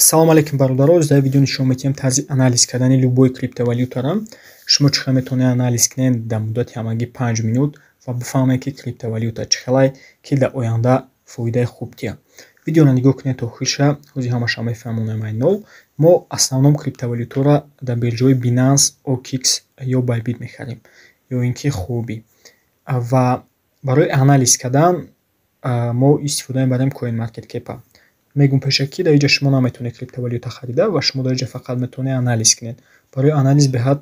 Салом алейкум, бародаро! Дар видео нишон медиҳем тарзи анализ кардани любой криптовалютаро. Шумо чӣ хел метавонед анализ кунед дар муддати ҳамагӣ 5 минут ва бифаҳмед, ки криптовалюта чӣ хелай, ки дар оянда фоидаи хуб диҳад. Видеоро нигоҳ кунед то охириша, ҳозир ҳамаша мефаҳмонем ай нол. Мо основном криптовалютаро дар биржаҳои Binance, OKX ё Bybit мехарем ё ин ки Huobi. Ва барои анализ кардан мо истифода мебарем CoinMarketCap. Мегӯм пешакӣ, дар инҷа шумо наметавонед криптовалюта харида ва шумо дар инҷа фақат метавонед анализ кунед. Барои анализ беҳад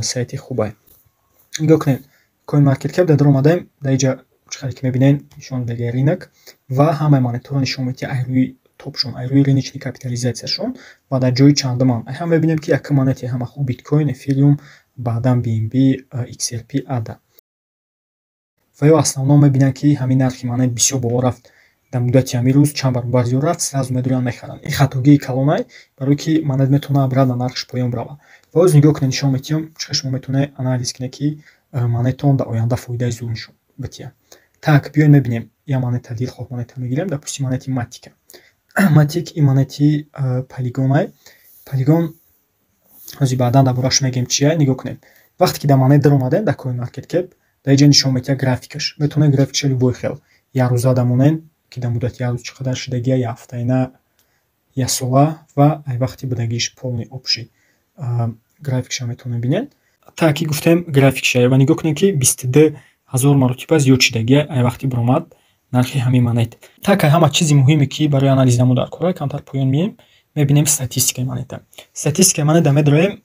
сайти хубае. Нигоҳ кунед, CoinMarketCap дар омадаем, дар инҷа чӣ қадр ки мебинед, нишон додагиа рынок ва ҳамаи монетаро нишон медиҳад ай рӯи топшон, ай рӯи рыночный капитализатсияшон ва дар ҷои чандуманд. Ай ҳам мебинем, ки якум монетаи ҳама хуб биткоин, эфириум, баъдан BNB, XRP, ADA. Ва ё основном мебинанд, ки ҳамин нархи монет бисёр боло рафт, дар муддати ҳамин рӯз чанд баробар зиёд рафт, сразу медуранд, мехаранд. Ин хатогии калонай, барое ки монет метавонад обратно нархаш поён биравад. Ва ҳозир нигоҳ кунед, нишон медиҳам, чӣ хел шумо метавонед анализ кунед, ки монетаон дар оянда фоидаи зуд нишон бидиҳад. Так, биёед мебинем як монета, дилхоҳ монета мегирем, допустим, монети Матика. Матик ин монети Полигонай. Полигон ҳозир баъдан дар борааш мегӯем, чия. Нигоҳ кунед. Вақте ки дар монет даромадем дар CoinMarketCap, дар инҷа нишон медиҳад графикаш. Метавонед графикша любой хел якрӯза дамонед, ки дар муддати як рӯз чӣ қадар шудагия, як ҳафтаина, яксола ва ай вақти будагиш полный общий графикша метавонед бинед. Так, ки гуфтем графикша ва нигоҳ кунед, ки 22 000 маротиба зиёд шудагия ай вақти биромад нархи ҳамин монет. Так, ай ҳама чизи муҳиме, ки барои анализ намо дар кора, камтар поён меем, мебинем статистикаи монета. Статистикаи монета медроем,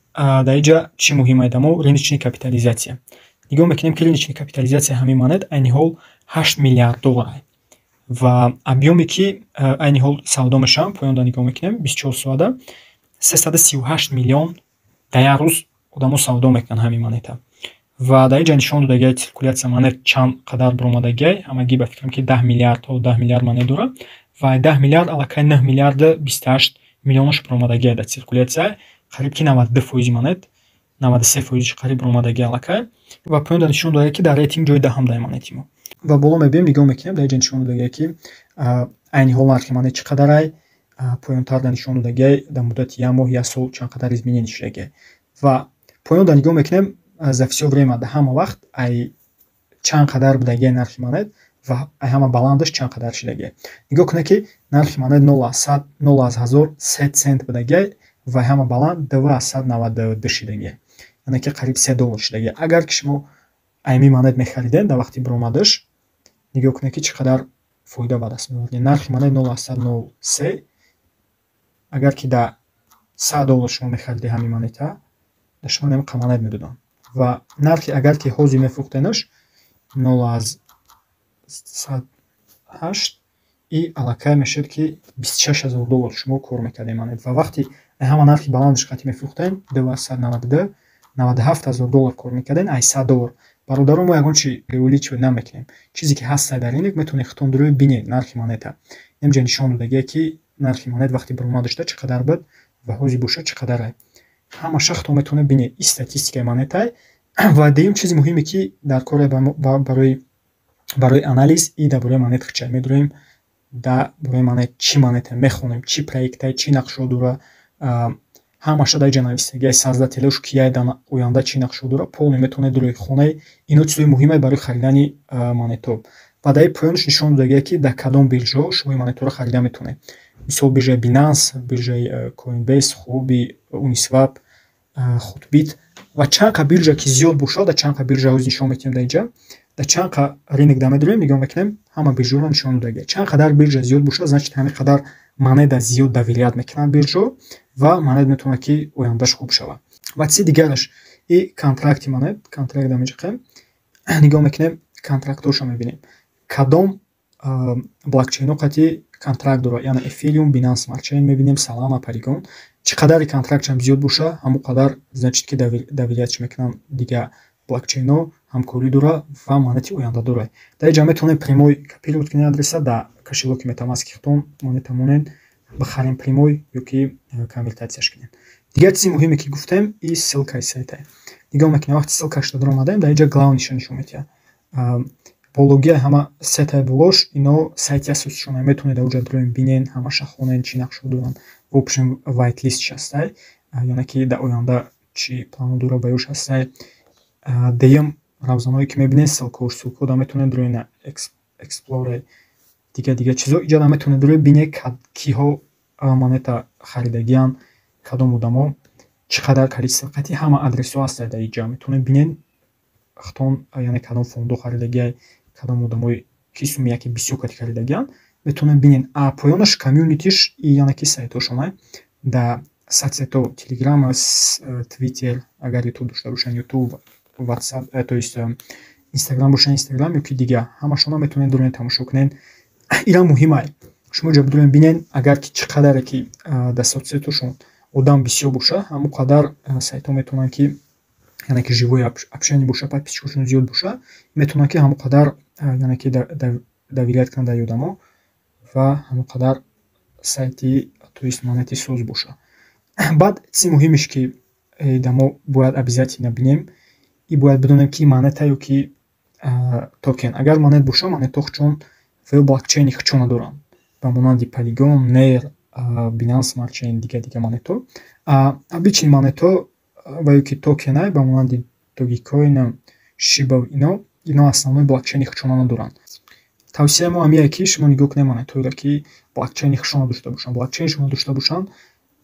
дар инҷа чӣ муҳим ай дамо? Рыночный капитализатсия. Нигоҳ мекунем, ки рыночный капитализатсияи ҳамин монет айни ҳол 8 миллиард доллар ва объёме, ки айни ҳол савдо мешаванд, поёнда нигоҳ мекунем, 24 соата 338 миллион дар як рӯз одамо савдо мекунанд ҳамин монета. Ва дар инҷа нишон додагиай циркуляция монет чанд қадар баромадагиай. Ҳамагӣ ба фикрам, ки 10 миллиард то 10 миллиард монет дорад ва 10 миллиард аллакай 9 миллиарду 28 миллионаш баромадагиай дар циркуляция, қариб ки 92 фоизи монет, 93 фоизиш қариб баромадагиай аллакай. Ва поёнда нишон додагиай, ки дар рейтинг ҷои даҳум дар монети мо. Ва боло мебинем, нигоҳ мекунем, дар инҷа нишон додагиай, ки айни ҳол нархи монет чӣ қадарай. Поёнтар нишон додагиай, дар муддати як моҳ, як сол чанд қадар изменение шудагиай. Ва поёнда нигоҳ мекунем, за всё время, дар ҳама вақт ай чанд қадар будагиай нархи монет ва ай ҳама баландаш чанд қадар шудагиай. Нигоҳ кунед, ки нархи монет 0,003 цент будагиай ва ай ҳама баланд 2,92 шудагиай, яъне ки қариб 3 доллар шудагиай. Агар ки шумо аймин монет мехаридед дар вақти баромадаш, нигоҳ кунед, ки чӣ қадар фоида ба даст меовардед. Нархи монет 0,03, агар ки дар 100 доллар шумо мехаридед ҳамин монета, дар шумо ҳамин монет медоданд. Ва нархи агар ки ҳозир мефурӯхтенаш 0,08 и аллакай мешуд, ки 26 000 доллар шумо кор мекардед монет. Ва вақти ҳама нархи баландаш қати мефурӯхтем, 2,92, 97 000 доллар кор мекардем ай 100 доллар. Бародарон, мо ягон чи преувеличивать намекунем. Чизе ки ҳаста дар рынок, метавонед худтон дурӯй бинед нархи монета. Инҷа нишон додагие, ки нархи монет вақти баромадашда чӣ қадар буд ва ҳозир бошад чӣ қадарай. Ҳамаша худтон метавонед бинед, ин статистикаи монетай. Ва дуюм чизи муҳиме, ки дар кори барои анализ и дар бораи монет хича медурем, дар бораи монет чӣ монета мехонем, чӣ проектай, чӣ нақшҳо дора, ҳамаша дар инҷа нависагиай, создателош кияй, дар оянда чӣ нақшҳо дора, полный метавонед дурӯй хонед. Ино чизои муҳиме барои харидани монетҳо. Ва дар ин поёнаш нишон додагиай, ки дар кадом биржаҳо шумо ин монетҳоро харида метавонед. Мисол, биржаи Binance, биржаи Coinbase, Huobi, Uniswap, Hotbit. Ва чанд қа биржа ки зиёд бошад, дар чанд қа биржа ҳозир нишон медиҳем дар инҷа, дар чанд қа рынок да медорем, нигоҳ мекунем, ҳама биржаҳоро нишон додагиай. Чанд қадар биржа зиёд бошад, значит, ҳамин қадар монета зиёд доверять мекунанд биржаҳо ва монет метавонад, ки ояндаш хуб шавад. Ва чизи дигараш и контракти монет. Контракт да меҷиқем, нигоҳ мекунем, контрактҳошо мебинем, кадом блокчейнҳо қати контракт дорад, яъне Ethereum, Binance Smart Chain мебинем, Solana, Polygon. Чӣ қадари контрактшам зиёд боша, ҳамон қадар, значит, ки доверять мекунанд, дигар блокчейнҳо ҳамкорӣ дорад ва монети оянда дорад. Дар инҷа метавонем прямой копировать кунем адреса, дар кошелёки MetaMask худтон монета монед, бихарем прямой ё ки конвертатсияш кунем. Дигар чизи муҳиме, ки гуфтем, и ссылкаи сайта. Нигоҳ мекунем, вақти ссылкашро даромадаем, дар инҷа главныйша нишон медиҳад. Бология ҳама сетаи болош, ино сайти асосишона, метавонед дар оҷа дароем, бинен, ҳамаша хонен, чӣ нақшҳо доранд. В общем, whitelist ҳастай, яъне ки дар оянда чӣ плано дора, ба ёш ҳастай. Дуюм равзаное, ки мебинед, ссылкаош, ссылкаода метавонед рӯи Explorer, дига дига чизо иҷода метавонед рӯи бинед, киҳо монета харидагиянд, кадом одамо, чӣ қадар количество қати, ҳама адресҳо ҳастанд дар иҷа. Метавонед бинед худтон, яъне кадом фондо харидагиай, кадом одамои ки сумми яке бисёр қати харидагиянд, метавонед бинед. А поёнаш комьюнитиш, яъне ки сайтҳошона дар соцсетҳо: Телеграм, Твиттер, агар Ютуб дошта бошанд, Ютуб, Ватсап, то есть Инстаграм бошад, Инстаграм ё ки дигар, ҳамашонро метавонед дурен тамошо кунед. Ира муҳимай, шумо ҷо бидурен бинед, агар ки чӣ қадаре ки дар соцсетҳошон одам бисёр боша, ҳамон қадар сайтҳо метавонанд ки, яъне ки живое общение боша, подписчикошон зиёд боша, метавонанд ки ҳамон қадар, яъне ки доверять кунанд дар одамо ва ҳамон қадар сайти, то есть монети соз боша. Баъд чизи муҳимеш, ки да мо бояд обязательно бинем и бояд бидонем, ки монета ё ки токен. Агар монет боша, монетҳо чун блокчейни худшона доранд, ба монанди Polygon, Near, Binance Smart Chain, дига дига монетҳо. Обычный монетҳо ва ё ки токенай, ба монанди Dogecoin, Shiba, ино основной блокчейни худшона надоранд. Тавсияи мо ҳамие, ки шумо нигоҳ кунед монетҳоеро, ки блокчейни худшона дошта бошанд, блокчейни шумо дошта бошанд.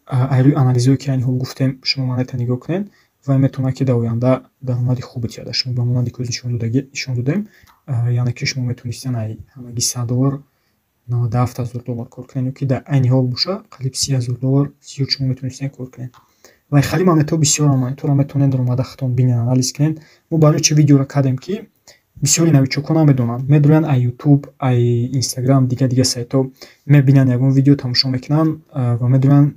Ай рӯи анализҳое, ки айни ҳол гуфтем, шумо монета нигоҳ кунед ва метавонад, ки дар оянда даромади хубе диҳад шумо, ба монанди ки нишон додем, яъне ки шумо метавонистед ай ҳамагӣ 100 доллар 97 000 доллар кор кунед, ё ки дар айни ҳол боша, қариб 30 000 доллар зиёд шумо метавонистед кор кунед. Ва хеле монетҳо бисёранд, монетҳоро метавонед даромада худтон бинед, анализ кунед. Мо барои чӣ видеоро кардем, ки бисёри новичокҳо намедонанд, медоранд ай Ютуб, ай Инстаграм, дига дига сайтҳо мебинанд, ягон видео тамошо мекунанд ва медоранд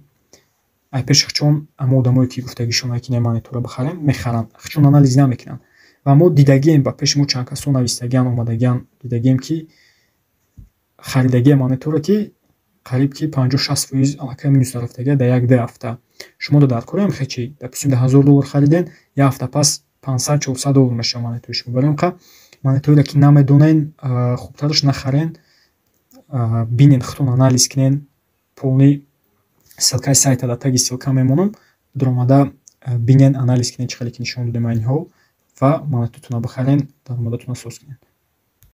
ай пеши худшон ҳама одамое, ки гуфтагишон, ки не, монетҳоро бихарем, мехаранд, худшон анализ намекунанд. Ва мо дидагием, ба пеши мо чанд касо навистагиан, омадагиан, дидагием, ки харидагии монетҳоро, ки қариб ки 50-60% аллакай минус рафтагия дар як-ду ҳафта. Шумо дар кораем хечи, допустим, да 1000 доллар хариден, як ҳафта пас 500-400 доллар мешавад монетҳои шумо. Барои он қа монетҳоеро, ки намедонен, хубтараш нахарен, бинен, худтон анализ кунен полный. Ссылкаи сайта дар таги ссылка мемонам, даромада бинен, анализ кунен, чӣ хеле ки нишон додем айни ҳол, ва монетотонро бихарен, даромадатонро соз кунед.